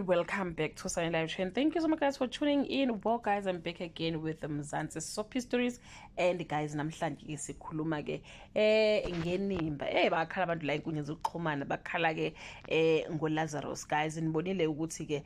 And welcome back to Sunny Live Trend. Thank you so much, guys, for tuning in. Well, guys, I'm back again with the Mzansi Soapy Stories. And guys, namhlanje ke sikhuluma ke ngenimba. Bakhala abantu la inkundla zokuxhumana, bakhala ke ngoLazarus. Guys, nibonile ukuthi ke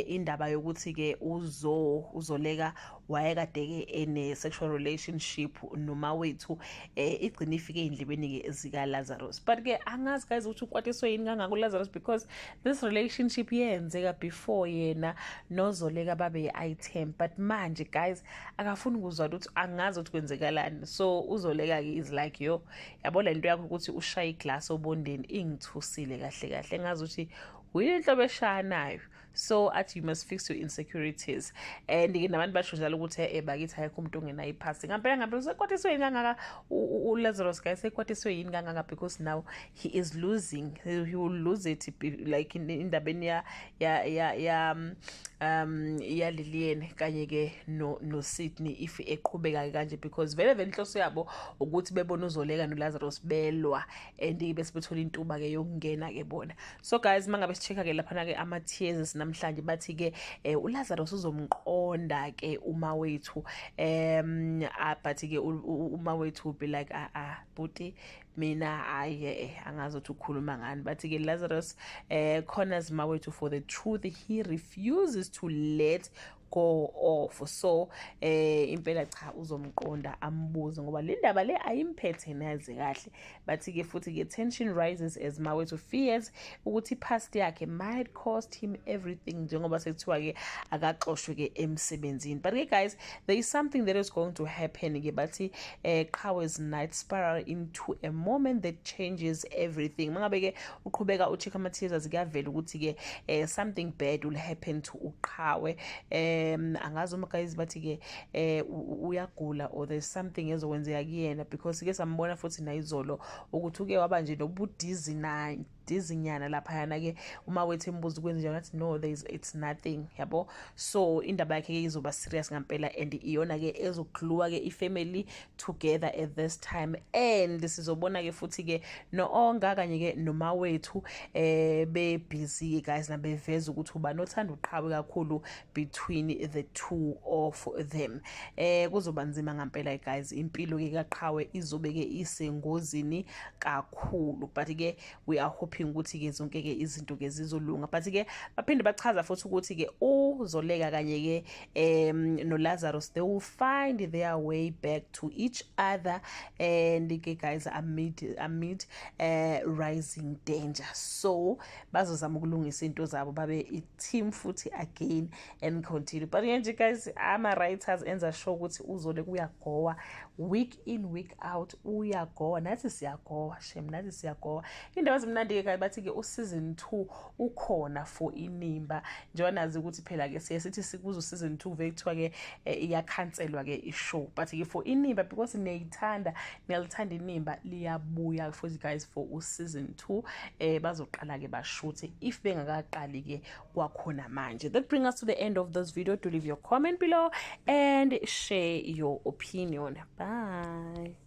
indaba yokuthi ke uZoleka wayekade ke ene sexual relationship noma wethu igcina ifike endlebeni ke zika Lazarus. But ke angazi, guys, ukuthi ukwatiswe yini kangaka uLazarus, because this relationship yenzeka before yena noZoleka babe i-item, but manje, guys, akafuni ukuzwa ukuthi, angazi ukuthi kwenzekalani. So uZoleka ke is like, "Yo, yabo, le nto yakho ukuthi ushaye iglass obondeni ingithusile kahle kahle, engazi ukuthi uyile inhlobo eshayanayo." So athi, "You must fix your insecurities." And ke nabantu basho njalo ukuthi bakithi, ayikho umuntu ongenayo i-past. Ngampela ngampela, usekwatiswe yini kangaka uLazarus, guys? Sekwatiswe yini kangaka? Because now he is losing, he will lose it, like indabeni ya Lilian kanye ke no Sydney if eqhubeka kanje, because vele vele inhloso yabo ukuthi bebone uZoleka noLazarus belwa and bese bethola intuba ke yokungena ke bona. So guys, mangabe si-check ke lapha ke ama teasers namhlanje, bathi ke uLazarus uzomqonda ke uma wethu, but ke uma wethu will be like, "Ah ah, buti, mina hayi, angazi ukuthi ukhuluma ngani." Bathi ke Lazarus corners Mawethu for the truth he refuses to let go off. So impela cha, uzomqonda ambuze ngoba le ndaba le ayimphethe naze kahle. Bathi ke futhi ke tension rises as Mawethu fears ukuthi past yakhe might cost him everything, njengoba sekuthiwa ke akaxoshwe ke emsebenzini. But ke guys, there is something that is going to happen ke. Bathi Qhawe's night spiral into a moment that changes everything. Mangabe ke uqhubeka ucheck ama teasers, kuyavela ukuthi ke something bad will happen to uQhawe. Angazi uma, guys, bathi ke uyagula or there's something ezokwenzeka kuyena, because ke sambona futhi nayizolo ukuthi uke waba nje nobudizi na dizinyana laphayana ke. Uma wethu embuza kwenze njani, athi, "No, there is it's nothing," yabo. So indaba yakhe ke izoba serious ngempela and iyona ke ezoglue ke ifamily together at this time. And sizobona ke futhi ke no-Onga kanye ke nomawethu be busy, guys, nabeveza ukuthi uba nothanda uQhawe kakhulu between the two of them. Kuzoba nzima ngempela, guys. Impilo ke kaQhawe izobe ke isengozini kakhulu, but ke we are hoping ukuthi ke zonke ke izinto ke zizolunga. But ke baphinde bachaza futhi ukuthi ke uZoleka kanye ke noLazarus, they will find their way back to each other. And ke guys, amid rising danger, so bazozama ukulungisa into zabo, babe i-team futhi again and continue. But nje guys, ama writers enza sure ukuthi uZoleka uyagowa week in, week out, uyagowa. Nathi siyagowa, shem, nathi siyagowa. Indaba ezimnandi ke, bathi ke useason 2 ukhona for Inimba, njengoba nazi ukuthi phela ke siye sithi sikuzo season 2 vele kuthiwa ke iyakhanselwa ke ishow. But ke for Inimba, because niyayithanda, niyalithanda Inimba, liyabuya futhi, guys, for useason 2. Bazoqala ke bashuthe if bengakaqali ke kwakhona manje. That bring us to the end of this video. Do leave your comment below and share your opinion. Bye.